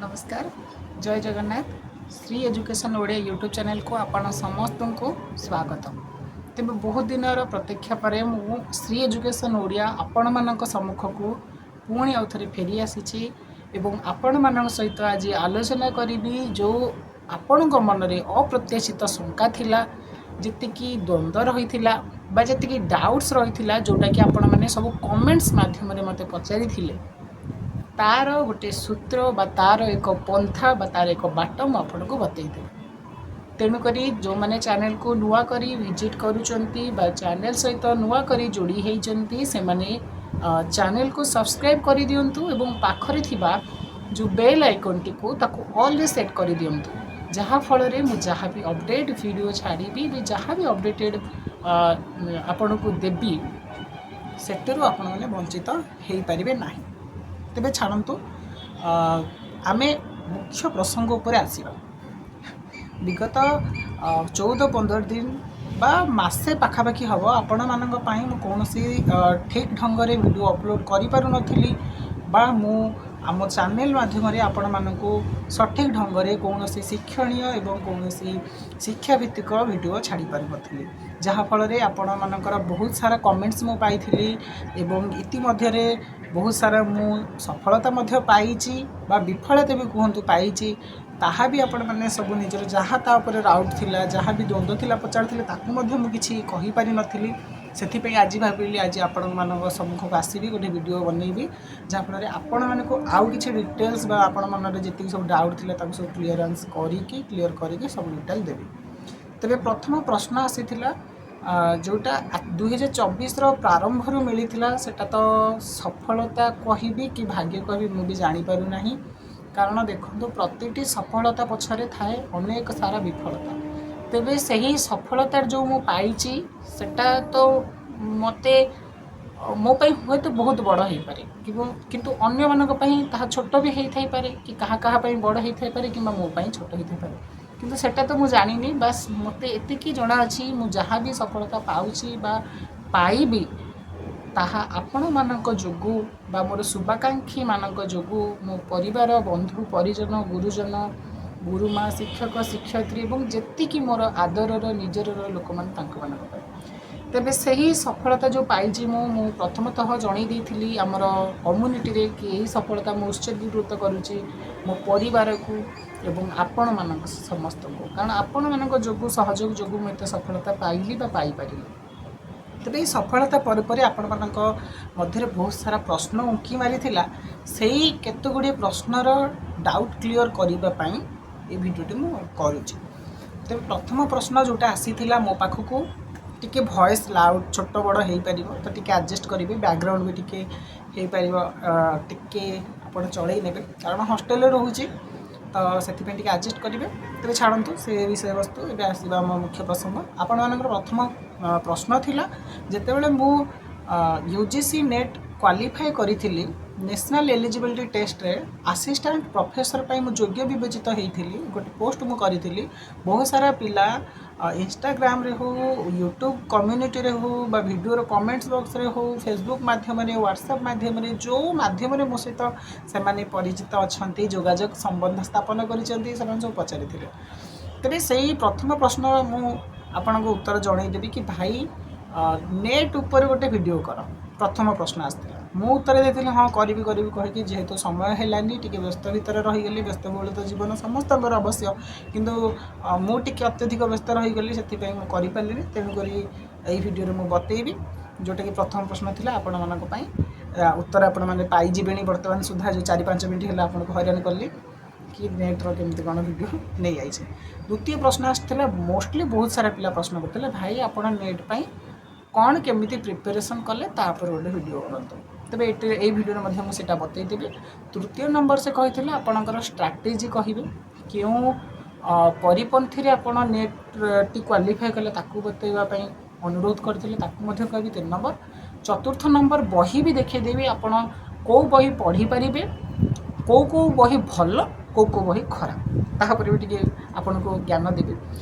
ନମସ୍କାର, ଜୟ Jagannath. Shri education Odia YouTube ଚ୍ୟାନେଲକୁ ଆପଣ ସମସ୍ତଙ୍କୁ ସ୍ୱାଗତ। ତେବେ ବହୁତ ଦିନର ପ୍ରତୀକ୍ଷା ପରେ ମୁଁ ଶ୍ରୀ ଏଜୁକେସନ୍ ଓଡ଼ିଆ ଆପଣମାନଙ୍କ ସମ୍ମୁଖକୁ ପୁଣି ଆଉ ଥରେ ଫେରି ଆସିଛି ଏବଂ ଆପଣମାନଙ୍କ ସହିତ ଆଜି ଆଲୋଚନା କରିବି ଯେଉଁ ଆପଣଙ୍କ ମନରେ ଅପ୍ରତ୍ୟାଶିତ ଶଙ୍କା ଥିଲା, ଯେତିକି ଦ୍ୱନ୍ଦ୍ୱ ରହିଥିଲା ବା ଯେତିକି ଡାଉଟ୍ସ ରହିଥିଲା, ଯେଉଁଟାକି ଆପଣମାନେ ସବୁ କମେଣ୍ଟସ୍ ମାଧ୍ୟମରେ ମୋତେ ପଚାରିଥିଲେ, ତାର ଗୋଟେ ସୂତ୍ର ବା ତାର ଏକ ପନ୍ଥା ବା ତାର ଏକ ବାଟ ମୁଁ ଆପଣଙ୍କୁ ବତେଇଦେବି। ତେଣୁକରି ଯେଉଁମାନେ ଚ୍ୟାନେଲକୁ ନୂଆ କରି ଭିଜିଟ୍ କରୁଛନ୍ତି ବା ଚ୍ୟାନେଲ ସହିତ ନୂଆ କରି ଯୋଡ଼ି ହେଇଛନ୍ତି, ସେମାନେ ଚ୍ୟାନେଲକୁ ସବସ୍କ୍ରାଇବ୍ କରିଦିଅନ୍ତୁ ଏବଂ ପାଖରେ ଥିବା ଯେଉଁ ବେଲ୍ ଆଇକନ୍ଟିକୁ ତାକୁ ଅଲ୍ରେ ସେଟ୍ କରିଦିଅନ୍ତୁ, ଯାହାଫଳରେ ମୁଁ ଯାହା ବି ଅପଡ଼େଟ୍ ଭିଡ଼ିଓ ଛାଡ଼ିବି ବି, ଯାହା ବି ଅପଡ଼େଟେଡ଼ ଆପଣଙ୍କୁ ଦେବି, ସେଥିରୁ ଆପଣମାନେ ବଞ୍ଚିତ ହେଇପାରିବେ ନାହିଁ। ତେବେ ଛାଡ଼ନ୍ତୁ, ଆମେ ମୁଖ୍ୟ ପ୍ରସଙ୍ଗ ଉପରେ ଆସିବା। ବିଗତ 14-15 ଦିନ ବା ମାସେ ପାଖାପାଖି ହେବ, ଆପଣମାନଙ୍କ ପାଇଁ ମୁଁ କୌଣସି ଠିକ୍ ଢଙ୍ଗରେ ଭିଡ଼ିଓ ଅପଲୋଡ଼ କରିପାରୁନଥିଲି ବା ମୁଁ ଆମ ଚ୍ୟାନେଲ ମାଧ୍ୟମରେ ଆପଣମାନଙ୍କୁ ସଠିକ୍ ଢଙ୍ଗରେ କୌଣସି ଶିକ୍ଷଣୀୟ ଏବଂ କୌଣସି ଶିକ୍ଷାଭିତ୍ତିକ ଭିଡ଼ିଓ ଛାଡ଼ି ପାରୁନଥିଲି, ଯାହାଫଳରେ ଆପଣମାନଙ୍କର ବହୁତ ସାରା କମେଣ୍ଟସ୍ ମୁଁ ପାଇଥିଲି ଏବଂ ଇତିମଧ୍ୟରେ ବହୁତ ସାରା ମୁଁ ସଫଳତା ମଧ୍ୟ ପାଇଛି ବା ବିଫଳତା ବି କୁହନ୍ତୁ ପାଇଛି। ତାହା ବି ଆପଣମାନେ ସବୁ ନିଜର ଯାହା ତା ଉପରେ ଡାଉଟ୍ ଥିଲା, ଯାହା ବି ଦ୍ୱନ୍ଦ୍ୱ ଥିଲା ପଚାରୁଥିଲେ, ତାକୁ ମଧ୍ୟ ମୁଁ କିଛି କହିପାରିନଥିଲି। ସେଥିପାଇଁ ଆଜି ଭାବିଲି, ଆଜି ଆପଣମାନଙ୍କ ସମ୍ମୁଖକୁ ଆସିବି, ଗୋଟେ ଭିଡ଼ିଓ ବନେଇବି, ଯାହାଫଳରେ ଆପଣମାନଙ୍କୁ ଆଉ କିଛି ଡିଟେଲ୍ସ ବା ଆପଣ ମନରେ ଯେତିକି ସବୁ ଡାଉଟ୍ ଥିଲା, ତାକୁ ସବୁ କ୍ଲିୟରାନ୍ସ କରିକି, କ୍ଲିୟର କରିକି ସବୁ ଡିଟେଲ୍ ଦେବି। ତେବେ ପ୍ରଥମ ପ୍ରଶ୍ନ ଆସିଥିଲା, ଯେଉଁଟା 2024ର ପ୍ରାରମ୍ଭରୁ ମିଳିଥିଲା। ସେଟା ତ ସଫଳତା କହିବି କି ଭାଗ୍ୟ କହିବି, ମୁଁ ବି ଜାଣିପାରୁନାହିଁ। କାରଣ ଦେଖନ୍ତୁ, ପ୍ରତିଟି ସଫଳତା ପଛରେ ଥାଏ ଅନେକ ସାରା ବିଫଳତା। ତେବେ ସେହି ସଫଳତା ଯେଉଁ ମୁଁ ପାଇଛି, ସେଟା ତ ମୋତେ ମୋ ପାଇଁ ହୁଏତ ବହୁତ ବଡ଼ ହେଇପାରେ, କିନ୍ତୁ ଅନ୍ୟମାନଙ୍କ ପାଇଁ ତାହା ଛୋଟ ବି ହେଇଥାଇପାରେ କି କାହା କାହା ପାଇଁ ବଡ଼ ହେଇଥାଇପାରେ କିମ୍ବା ମୋ ପାଇଁ ଛୋଟ ହେଇଥାଇପାରେ, କିନ୍ତୁ ସେଟା ତ ମୁଁ ଜାଣିନି। ବାସ୍ ମୋତେ ଏତିକି ଜଣାଅଛି, ମୁଁ ଯାହା ବି ସଫଳତା ପାଉଛି ବା ପାଇବି, ତାହା ଆପଣମାନଙ୍କ ଯୋଗୁଁ ବା ମୋର ଶୁଭାକାଂକ୍ଷୀମାନଙ୍କ ଯୋଗୁଁ, ମୋ ପରିବାର, ବନ୍ଧୁ, ପରିଜନ, ଗୁରୁଜନ, ଗୁରୁମା, ଶିକ୍ଷକ, ଶିକ୍ଷୟିତ୍ରୀ ଏବଂ ଯେତିକି ମୋର ଆଦରର ନିଜର ଲୋକମାନେ, ତାଙ୍କମାନଙ୍କ ପାଇଁ। ତେବେ ସେହି ସଫଳତା ଯେଉଁ ପାଇଛି ମୁଁ ମୁଁ ପ୍ରଥମତଃ ଜଣେଇ ଦେଇଥିଲି ଆମର କମ୍ୟୁନିଟିରେ କି ଏହି ସଫଳତା ମୁଁ ଉତ୍ସର୍ଗୀକୃତ କରୁଛି ମୋ ପରିବାରକୁ ଏବଂ ଆପଣମାନଙ୍କ ସମସ୍ତଙ୍କୁ, କାରଣ ଆପଣମାନଙ୍କ ଯୋଗୁଁ, ସହଯୋଗ ଯୋଗୁଁ ମୁଁ ଏତେ ସଫଳତା ପାଇଲି ବା ପାଇପାରିଲି। ତେବେ ଏହି ସଫଳତା ପରେ ପରେ ଆପଣମାନଙ୍କ ମଧ୍ୟରେ ବହୁତ ସାରା ପ୍ରଶ୍ନ ଉଙ୍କି ମାରିଥିଲା। ସେଇ କେତେ ଗୁଡ଼ିଏ ପ୍ରଶ୍ନର ଡାଉଟ୍ କ୍ଲିଅର୍ କରିବା ପାଇଁ ଏ ଭିଡ଼ିଓଟି ମୁଁ କରୁଛି। ତେବେ ପ୍ରଥମ ପ୍ରଶ୍ନ ଯେଉଁଟା ଆସିଥିଲା ମୋ ପାଖକୁ, ଟିକେ ଭଏସ୍ ଲାଉଡ଼ ଛୋଟ ବଡ଼ ହେଇପାରିବ, ତ ଟିକେ ଆଡ଼ଜଷ୍ଟ କରିବେ। ବ୍ୟାକଗ୍ରାଉଣ୍ଡ ବି ଟିକେ ହେଇପାରିବ, ଟିକେ ଆପଣ ଚଳେଇ ନେବେ, କାରଣ ହଷ୍ଟେଲରେ ରହୁଛି, ତ ସେଥିପାଇଁ ଟିକେ ଆଡ଼ଜଷ୍ଟ କରିବେ। ତେବେ ଛାଡ଼ନ୍ତୁ ସେ ବିଷୟବସ୍ତୁ, ଏବେ ଆସିବା ଆମ ମୁଖ୍ୟ ପ୍ରସଙ୍ଗ। ଆପଣମାନଙ୍କର ପ୍ରଥମ ପ୍ରଶ୍ନ ଥିଲା, ଯେତେବେଳେ ମୁଁ ୟୁଜିସି ନେଟ୍ କ୍ୱାଲିଫାଏ କରିଥିଲି, ନ୍ୟାସନାଲ୍ ଏଲିଜିବିଲିଟି ଟେଷ୍ଟରେ ଆସିଷ୍ଟାଣ୍ଟ ପ୍ରଫେସର ପାଇଁ ମୁଁ ଯୋଗ୍ୟ ବିବେଚିତ ହେଇଥିଲି, ଗୋଟେ ପୋଷ୍ଟ ମୁଁ କରିଥିଲି, ବହୁତ ସାରା ପିଲା ଇନଷ୍ଟାଗ୍ରାମରେ ହଉ, ୟୁଟ୍ୟୁବ୍ କମ୍ୟୁନିଟିରେ ହଉ ବା ଭିଡ଼ିଓର କମେଣ୍ଟସ୍ ବକ୍ସରେ ହଉ, ଫେସବୁକ୍ ମାଧ୍ୟମରେ, ହ୍ୱାଟ୍ସଆପ୍ ମାଧ୍ୟମରେ, ଯେଉଁ ମାଧ୍ୟମରେ ମୋ ସହିତ ସେମାନେ ପରିଚିତ ଅଛନ୍ତି, ଯୋଗାଯୋଗ ସମ୍ବନ୍ଧ ସ୍ଥାପନ କରିଛନ୍ତି, ସେମାନେ ସବୁ ପଚାରିଥିଲେ। ତେବେ ସେଇ ପ୍ରଥମ ପ୍ରଶ୍ନ ମୁଁ ଆପଣଙ୍କୁ ଉତ୍ତର ଜଣେଇଦେବି କି ଭାଇ, ନେଟ୍ ଉପରେ ଗୋଟେ ଭିଡ଼ିଓ କର। ପ୍ରଥମ ପ୍ରଶ୍ନ ଆସିଥିଲା, ମୁଁ ଉତ୍ତର ଦେଇଥିଲି, ହଁ କରିବି କରିବି କହିକି ଯେହେତୁ ସମୟ ହେଲାନି, ଟିକେ ବ୍ୟସ୍ତ ଭିତରେ ରହିଗଲି। ବ୍ୟସ୍ତବହୁଳତା ଜୀବନ ସମସ୍ତଙ୍କର ଅବଶ୍ୟ, କିନ୍ତୁ ମୁଁ ଟିକେ ଅତ୍ୟଧିକ ବ୍ୟସ୍ତ ରହିଗଲି, ସେଥିପାଇଁ ମୁଁ କରିପାରିଲିନି। ତେଣୁକରି ଏଇ ଭିଡ଼ିଓରେ ମୁଁ ବତେଇବି, ଯେଉଁଟାକି ପ୍ରଥମ ପ୍ରଶ୍ନ ଥିଲା ଆପଣମାନଙ୍କ ପାଇଁ। ଉତ୍ତର ଆପଣମାନେ ପାଇଯିବେଣି ବର୍ତ୍ତମାନ ସୁଦ୍ଧା, ଯେଉଁ 4-5 ମିନିଟ୍ ହେଲା ଆପଣଙ୍କୁ ହଇରାଣ କଲି କି ନେଟ୍ର କେମିତି କ'ଣ ଭିଡ଼ିଓ ନେଇ ଆଇଛି। ଦ୍ୱିତୀୟ ପ୍ରଶ୍ନ ଆସିଥିଲା, ମୋଷ୍ଟଲି ବହୁତ ସାରା ପିଲା ପ୍ରଶ୍ନ କରିଥିଲେ, ଭାଇ, ଆପଣ ନେଟ୍ ପାଇଁ କ'ଣ କେମିତି ପ୍ରିପାରେସନ୍ କଲେ, ତାପରେ ଗୋଟେ ଭିଡ଼ିଓ କରନ୍ତୁ। ତେବେ ଏଠି ଏଇ ଭିଡ଼ିଓରେ ମଧ୍ୟ ମୁଁ ସେଇଟା ବତେଇଦେବି। ତୃତୀୟ ନମ୍ବର ସେ କହିଥିଲେ, ଆପଣଙ୍କର ଷ୍ଟ୍ରାଟେଜି କହିବେ, କେଉଁ ପରିପନ୍ଥୀରେ ଆପଣ ନେଟ୍ଟି କ୍ୱାଲିଫାଏ କଲେ, ତାକୁ ବତେଇବା ପାଇଁ ଅନୁରୋଧ କରିଥିଲେ, ତାକୁ ମଧ୍ୟ କହିବି ତିନି ନମ୍ବର। ଚତୁର୍ଥ ନମ୍ବର, ବହି ବି ଦେଖେଇଦେବି, ଆପଣ କେଉଁ ବହି ପଢ଼ିପାରିବେ, କେଉଁ କେଉଁ ବହି ଭଲ, କେଉଁ କେଉଁ ବହି ଖରାପ, ତାହା ଉପରେ ବି ଟିକେ ଆପଣଙ୍କୁ ଜ୍ଞାନ ଦେବି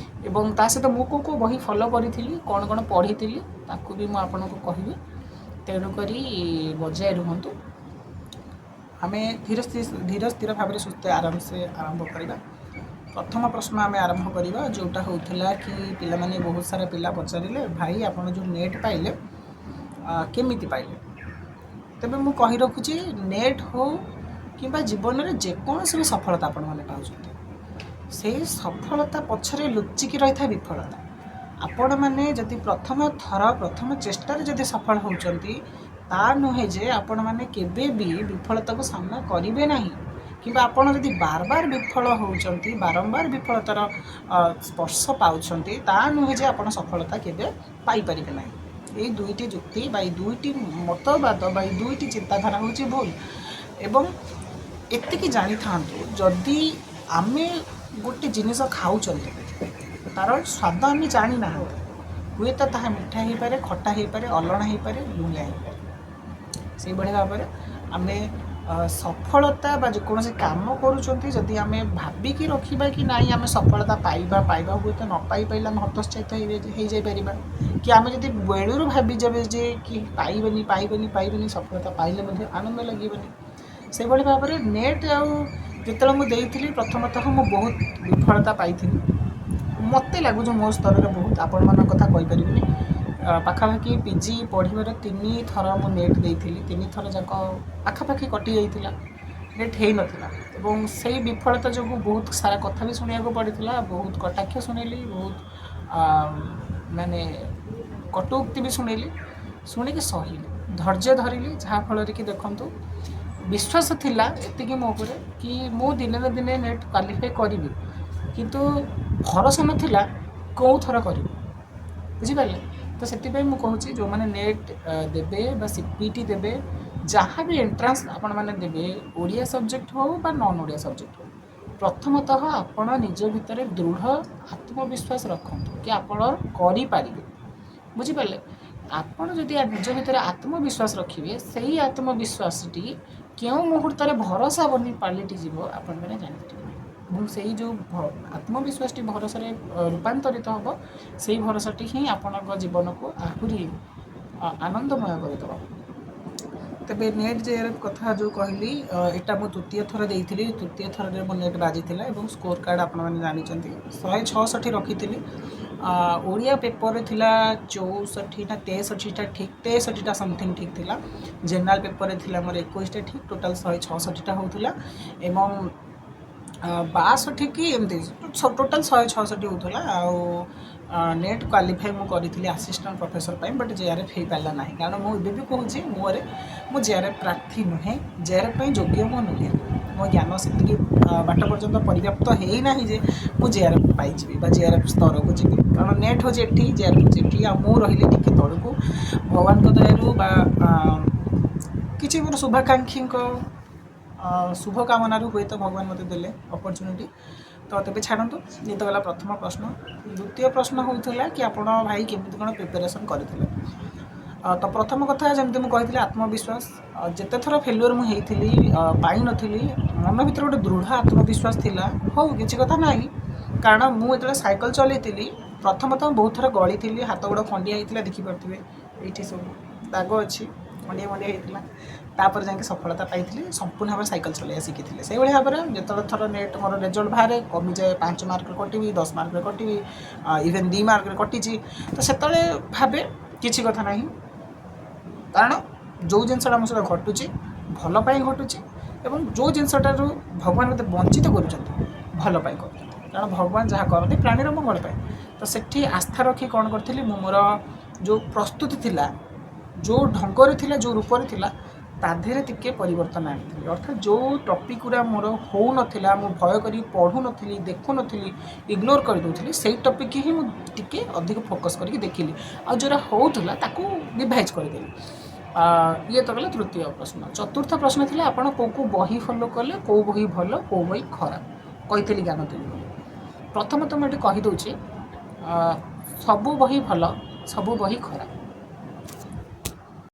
ଏବଂ ତା ସହିତ ମୁଁ କେଉଁ କେଉଁ ବହି ଫଲୋ କରିଥିଲି, କ'ଣ କ'ଣ ପଢ଼ିଥିଲି, ତାକୁ ବି ମୁଁ ଆପଣଙ୍କୁ କହିବି। ତେଣୁକରି ବଜାୟ ରୁହନ୍ତୁ। ଆମେ ଧୀର ଧୀର ସ୍ଥିର ଭାବରେ ସୁସ୍ଥ ଆରାମସେ ଆରମ୍ଭ କରିବା। ପ୍ରଥମ ପ୍ରଶ୍ନ ଆମେ ଆରମ୍ଭ କରିବା, ଯେଉଁଟା ହେଉଥିଲା କି ପିଲାମାନେ, ବହୁତ ସାରା ପିଲା ପଚାରିଲେ, "ଭାଇ, ଆପଣ ଯେଉଁ ନେଟ୍ ପାଇଲେ, କେମିତି ପାଇଲେ?" ତେବେ ମୁଁ କହି ରଖୁଛି, ନେଟ୍ ହଉ କିମ୍ବା ଜୀବନରେ ଯେକୌଣସି ବି ସଫଳତା ଆପଣମାନେ ପାଉଛନ୍ତି, ସେଇ ସଫଳତା ପଛରେ ଲୁଚିକି ରହିଥାଏ ବିଫଳତା। ଆପଣମାନେ ଯଦି ପ୍ରଥମ ଥର, ପ୍ରଥମ ଚେଷ୍ଟାରେ ଯଦି ସଫଳ ହେଉଛନ୍ତି, ତା ନୁହେଁ ଯେ ଆପଣମାନେ କେବେ ବି ବିଫଳତାକୁ ସାମ୍ନା କରିବେ ନାହିଁ। କିମ୍ବା ଆପଣ ଯଦି ବାର ବାର ବିଫଳ ହେଉଛନ୍ତି, ବାରମ୍ବାର ବିଫଳତାର ସ୍ପର୍ଶ ପାଉଛନ୍ତି, ତା ନୁହେଁ ଯେ ଆପଣ ସଫଳତା କେବେ ପାଇପାରିବେ ନାହିଁ। ଏଇ ଦୁଇଟି ଯୁକ୍ତି ବା ଏଇ ଦୁଇଟି ମତବାଦ ବା ଏଇ ଦୁଇଟି ଚିନ୍ତାଧାରା ହେଉଛି ଭୁଲ। ଏବଂ ଏତିକି ଜାଣିଥାନ୍ତୁ, ଯଦି ଆମେ ଗୋଟେ ଜିନିଷ ଖାଉଛନ୍ତି, ତାର ସ୍ୱାଦ ଆମେ ଜାଣିନାହାନ୍ତି, ହୁଏତ ତାହା ମିଠା ହେଇପାରେ, ଖଟା ହେଇପାରେ, ଅଲଣା ହେଇପାରେ, ଲୁଣିଆ ହେଇପାରେ। ସେଇଭଳି ଭାବରେ ଆମେ ସଫଳତା ବା ଯେକୌଣସି କାମ କରୁଛନ୍ତି, ଯଦି ଆମେ ଭାବିକି ରଖିବା କି ନାଇଁ, ଆମେ ସଫଳତା ପାଇବା ପାଇବା, ହୁଏତ ନ ପାଇପାରିଲେ ଆମେ ହତୋତ୍ସାହିତ ହେଇଯାଇପାରିବା। କି ଆମେ ଯଦି ବେଳୁରୁ ଭାବିଯିବେ ଯେ କି ପାଇବେନି, ପାଇବେନି, ପାଇବେନି, ସଫଳତା ପାଇଲେ ମଧ୍ୟ ଆନନ୍ଦ ଲାଗିବନି। ସେଇଭଳି ଭାବରେ ନେଟ୍ ଆଉ ଯେତେବେଳେ ମୁଁ ଦେଇଥିଲି, ପ୍ରଥମତଃ ମୁଁ ବହୁତ ବିଫଳତା ପାଇଥିଲି। ମୋତେ ଲାଗୁଛି ମୋ ସ୍ତରରେ ବହୁତ, ଆପଣମାନଙ୍କ କଥା କହିପାରିବିନି। ପାଖାପାଖି ପିଜି ପଢ଼ିବାର ତିନି ଥର ମୁଁ ନେଟ୍ ଦେଇଥିଲି। ତିନି ଥର ଯାକ ପାଖାପାଖି କଟିଯାଇଥିଲା, ନେଟ୍ ହେଇନଥିଲା। ଏବଂ ସେଇ ବିଫଳତା ଯୋଗୁଁ ବହୁତ ସାରା କଥା ବି ଶୁଣିବାକୁ ପଡ଼ିଥିଲା। ବହୁତ କଟାକ୍ଷ ଶୁଣିଲି, ବହୁତ ମାନେ କଟୁକ୍ତି ବି ଶୁଣିଲି। ଶୁଣିକି ସହିଲି, ଧୈର୍ଯ୍ୟ ଧରିଲି, ଯାହାଫଳରେ କି ଦେଖନ୍ତୁ, ବିଶ୍ୱାସ ଥିଲା ଏତିକି ମୋ ଉପରେ କି ମୁଁ ଦିନେ ନା ଦିନେ ନେଟ୍ କ୍ୱାଲିଫାଏ କରିବି, କିନ୍ତୁ ଭରସା ନଥିଲା କେଉଁ ଥର କରିବି। ବୁଝିପାରିଲେ ତ? ସେଥିପାଇଁ ମୁଁ କହୁଛି, ଯେଉଁମାନେ ନେଟ୍ ଦେବେ ବା ସିପିଟି ଦେବେ, ଯାହା ବି ଏଣ୍ଟ୍ରାନ୍ସ ଆପଣମାନେ ଦେବେ, ଓଡ଼ିଆ ସବଜେକ୍ଟ ହେଉ ବା ନନ୍ ଓଡ଼ିଆ ସବଜେକ୍ଟ ହେଉ, ପ୍ରଥମତଃ ଆପଣ ନିଜ ଭିତରେ ଦୃଢ଼ ଆତ୍ମବିଶ୍ୱାସ ରଖନ୍ତୁ କି ଆପଣ କରିପାରିବେ। ବୁଝିପାରିଲେ? ଆପଣ ଯଦି ନିଜ ଭିତରେ ଆତ୍ମବିଶ୍ୱାସ ରଖିବେ, ସେଇ ଆତ୍ମବିଶ୍ୱାସଟି କେଉଁ ମୁହୂର୍ତ୍ତରେ ଭରସା ବନି ପାଲଟିଯିବ, ଆପଣମାନେ ଜାଣିପାରିବେ। ଏବଂ ସେଇ ଯେଉଁ ଆତ୍ମବିଶ୍ୱାସଟି ଭରସାରେ ରୂପାନ୍ତରିତ ହେବ, ସେଇ ଭରସାଟି ହିଁ ଆପଣଙ୍କ ଜୀବନକୁ ଆହୁରି ଆନନ୍ଦମୟ କରିଦେବ। ତେବେ ନେଟ୍ ଜେଆର୍ଏଫ୍ କଥା ଯେଉଁ କହିଲି, ଏଇଟା ମୁଁ ତୃତୀୟ ଥର ଦେଇଥିଲି। ତୃତୀୟ ଥରରେ ମୋ ନେଟ୍ ବାଜିଥିଲା ଏବଂ ସ୍କୋର୍ କାର୍ଡ଼ ଆପଣମାନେ ଜାଣିଛନ୍ତି, 166 ରଖିଥିଲି। ଓଡ଼ିଆ ପେପରରେ ଥିଲା 64 ନା 63ଟା ଠିକ୍, 63ଟା ସମଥିଙ୍ଗ ଠିକ୍ ଥିଲା। ଜେନେରାଲ୍ ପେପରରେ ଥିଲା ମୋର 21ଟା ଠିକ୍। ଟୋଟାଲ୍ 166ଟା ହେଉଥିଲା ଏବଂ 62 କି ଏମିତି ଟୋଟାଲ୍ 166 ହେଉଥିଲା। ଆଉ ନେଟ୍ କ୍ୱାଲିଫାଏ ମୁଁ କରିଥିଲି ଆସିଷ୍ଟାଣ୍ଟ ପ୍ରଫେସର ପାଇଁ, ବଟ୍ ଜେଆର୍ଏଫ୍ ହେଇପାରିଲା ନାହିଁ। କାରଣ ମୁଁ ଏବେ ବି କହୁଛି, ମୁଁ ଜେଆର୍ଏଫ୍ ପ୍ରାର୍ଥୀ ନୁହେଁ, ଜେଆର୍ଏଫ୍ ପାଇଁ ଯୋଗ୍ୟ ମୁଁ ନୁହେଁ। ମୋ ଜ୍ଞାନ ସେତିକି ବାଟ ପର୍ଯ୍ୟନ୍ତ ପରିବ୍ୟାପ୍ତ ହେଇନାହିଁ ଯେ ମୁଁ ଜେଆର୍ଏଫ୍ ପାଇଯିବି ବା ଜେଆର୍ଏଫ୍ ସ୍ତରକୁ ଯିବି। କାରଣ ନେଟ୍ ହେଉଛି ଏଠି, ଜେଆର୍ଏଫ୍ ହେଉଛି ଏଠି, ଆଉ ମୁଁ ରହିଲି ଟିକେ ତଳକୁ। ଭଗବାନଙ୍କ ଦୟାରୁ ବା କିଛି ମୋର ଶୁଭାକାଂକ୍ଷୀଙ୍କ ଶୁଭକାମନାରୁ ହୁଏତ ଭଗବାନ ମୋତେ ଦେଲେ ଅପରଚ୍ୟୁନିଟି। ତ ତେବେ ଛାଡ଼ନ୍ତୁ, ଇଏ ତ ଗଲା ପ୍ରଥମ ପ୍ରଶ୍ନ। ଦ୍ୱିତୀୟ ପ୍ରଶ୍ନ ହେଉଥିଲା କି ଆପଣ ଭାଇ କେମିତି କ'ଣ ପ୍ରିପାରେସନ୍ କରିଥିଲେ? ତ ପ୍ରଥମ କଥା, ଯେମିତି ମୁଁ କହିଥିଲି, ଆତ୍ମବିଶ୍ୱାସ। ଯେତେ ଥର ଫେଲୁଅର୍ ମୁଁ ହେଇଥିଲି, ପାଇନଥିଲି, ମନ ଭିତରେ ଗୋଟେ ଦୃଢ଼ ଆତ୍ମବିଶ୍ୱାସ ଥିଲା, ହଉ, କିଛି କଥା ନାହିଁ। କାରଣ ମୁଁ ଯେତେବେଳେ ସାଇକେଲ ଚଲେଇଥିଲି, ପ୍ରଥମତଃ ବହୁତ ଥର ଗଳିଥିଲି, ହାତ ଗୋଡ଼ ଖଣ୍ଡିଆ ହେଇଥିଲା। ଦେଖିପାରୁଥିବେ, ଏଇଠି ସବୁ ଦାଗ ଅଛି, ଖଣ୍ଡିଆ ଖଣ୍ଡିଆ ହେଇଥିଲା। ତାପରେ ଯାଇକି ସଫଳତା ପାଇଥିଲି, ସମ୍ପୂର୍ଣ୍ଣ ଭାବରେ ସାଇକେଲ ଚଲେଇବା ଶିଖିଥିଲି। ସେଇଭଳି ଭାବରେ ଯେତେବେଳେ ଥର ନେଟ୍ ମୋର ରେଜଲ୍ଟ ବାହାରେ, କମିଯାଏ, 5 ମାର୍କରେ କଟିବି, 10 ମାର୍କରେ କଟିବି, ଇଭେନ୍ 2 ମାର୍କରେ କଟିଛି, ତ ସେତେବେଳେ ଭାବେ କିଛି କଥା ନାହିଁ। କାରଣ ଯେଉଁ ଜିନିଷଟା ମୋ ସହିତ ଘଟୁଛି, ଭଲ ପାଇଁ ଘଟୁଛି ଏବଂ ଯେଉଁ ଜିନିଷଟାରୁ ଭଗବାନ ମୋତେ ବଞ୍ଚିତ କରୁଛନ୍ତି, ଭଲ ପାଇଁ କରୁଛନ୍ତି। କାରଣ ଭଗବାନ ଯାହା କରନ୍ତି, ପ୍ରାଣୀର ମଙ୍ଗଳ ପାଇଁ। ତ ସେଠି ଆସ୍ଥା ରଖି କ'ଣ କରିଥିଲି, ମୁଁ ମୋର ଯେଉଁ ପ୍ରସ୍ତୁତି ଥିଲା, ଯେଉଁ ଢଙ୍ଗରେ ଥିଲା, ଯେଉଁ ରୂପରେ ଥିଲା, ତା ଦେହରେ ଟିକେ ପରିବର୍ତ୍ତନ ଆଣିଥିଲି। ଅର୍ଥାତ୍ ଯେଉଁ ଟପିକ୍ ଗୁଡ଼ା ମୋର ହେଉନଥିଲା, ମୁଁ ଭୟ କରିକି ପଢ଼ୁନଥିଲି, ଦେଖୁନଥିଲି, ଇଗ୍ନୋର କରିଦେଉଥିଲି, ସେଇ ଟପିକ୍ ହିଁ ମୁଁ ଟିକେ ଅଧିକ ଫୋକସ୍ କରିକି ଦେଖିଲି। ଆଉ ଯେଉଁଟା ହେଉଥିଲା, ତାକୁ ରିଭାଇଜ୍ କରିଦେଲି। ଇଏ ତ ଗଲା ତୃତୀୟ ପ୍ରଶ୍ନ। ଚତୁର୍ଥ ପ୍ରଶ୍ନ ଥିଲା, ଆପଣ କେଉଁ କେଉଁ ବହି ଫଲୋ କଲେ, କେଉଁ ବହି ଭଲ, କେଉଁ ବହି ଖରାପ? କହିଥିଲି ଜ୍ଞାନ ଦେବି ବୋଲି। ପ୍ରଥମତଃ ମୁଁ ଏଠି କହିଦେଉଛି, ସବୁ ବହି ଭଲ, ସବୁ ବହି ଖରାପ।